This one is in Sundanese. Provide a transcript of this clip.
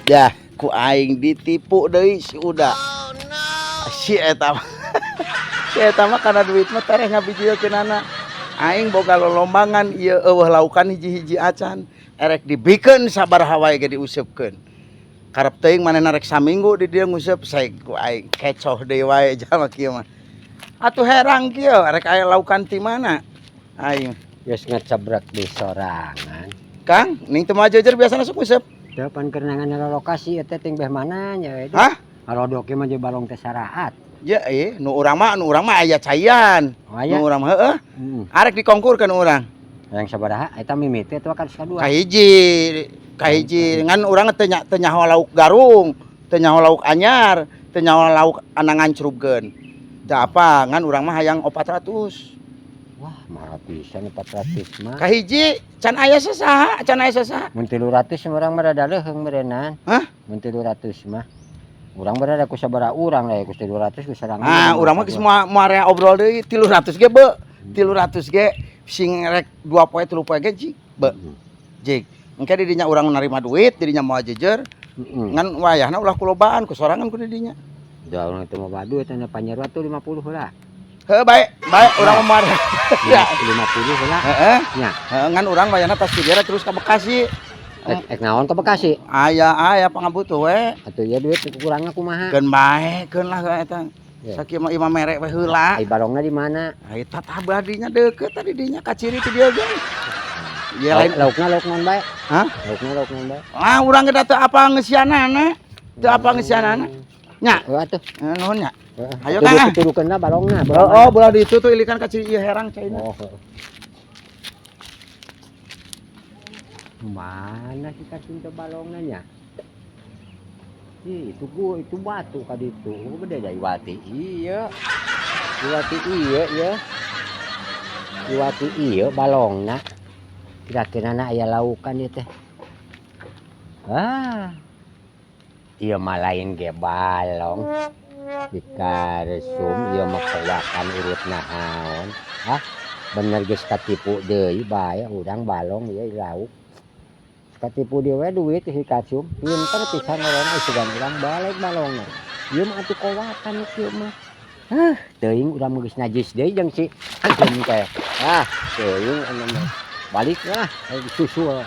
Dah, ku aing ditipu deui si Uda. Si eta mah. Si eta mah kana duit mah tereh ngabijilkeunana. Aing boga lolombangan ieu eueuh laukan hiji-hiji acan. Erek dibikeun sabaraha wae ge diuseupeun. Karep teuing manehna rek saminggu di dieu nguseup sae ku aing kecoh deui wae jalma kieu mah. Atuh herang kieu rek aya laukan ti mana? Aing. Geus ngecebrek di sorangan. Kang, ning teu majejer biasana sok nguseup. Teu pan keur nangan lokasi eta ting beh mana nya we. Hah? Harodok mah je balong teh saraat. Ya nu urang mah aya caian. Oh aya. Nu urang mah heueuh. Heeh. Arek dikongkurkeun urang. Yang sabaraha eta mimiti eta kan kadua. Kahiji, kahiji ngan urang teu teu nyaho lauk garung, teu nyaho lauk anyar, teu nyaho lauk anu ngancrubkeun. Teu apa, ngan urang mah hayang 400. Wah, mahal pisan 400 mah. Kahiji can aya sasaha, can aya sasaha. Mun 300 urang mah rada leuheung meureunnan. Hah? Mun 300 mah. Urang berada ku sabaraha urang lah ku 300 ku sorangan. Ah, urang mah geus moal moal rea obrol deui 300 ge beu. 300 ge sing rek 2 poe 3 poe ge jig beu. Jig. Engke di dinya urang narima duit, didinya moal jejer, Heeh. ngan wayahna ulah kulobaan ku sorangan ku di dinya. Da urang teu mau duit teh panyarwa tuh 50 lah. Heuh, bae, bae urang mah moal. Ya. 50 lah. Heeh. Nya. Heeh, ngan urang wayahna tas di terus ka Bekasi. Ek naon ke Bekasi? Aya aya pangabutuh we. Atuh ieu duit kurangna kumaha? Keun bae, keun lah eta. Ya. Sakieu mah imah merek we heula. Ai balongna di mana? Ai eta tabah dinya deukeut tadi dinya ka ciri ti dieu ge. Ya lain Laukna lauk naon bae? Hah? Laukna lauk naon bae? Ah, urang ge da teu apa ngeusianana. Teu apa ngeusianana. Nya, Heuh atuh. Nuhun nya. Heeh. Ayo, Kang, ah. Tudukeunna balongna. Oh, bola di itu tuh ilikan ka ciri ieu herang caina. Oh. Heeh. Mana sih kasih ke balongna nya? Ih, itu gua itu batu ka ditu. Gede da iwati ieu. Iwati ieu ya. Iwati ieu balongna. Kira-kira na aya laukan ieu teh. Ah. Ieu mah lain ge balong. Dikaresum ieu mah kawakan urut naon. Ah, bener geus katipu deui bae urang balong ieu lauk. Katipu deui we duit si kasum. Pinter pisan urang sugan urang balik balongna. Ieu mah atuh kawakan kieu mah. Hah, teuing urang mah geus najis deui jeung si antum teh. Ah, teuing anu mah. Balik lah, susul.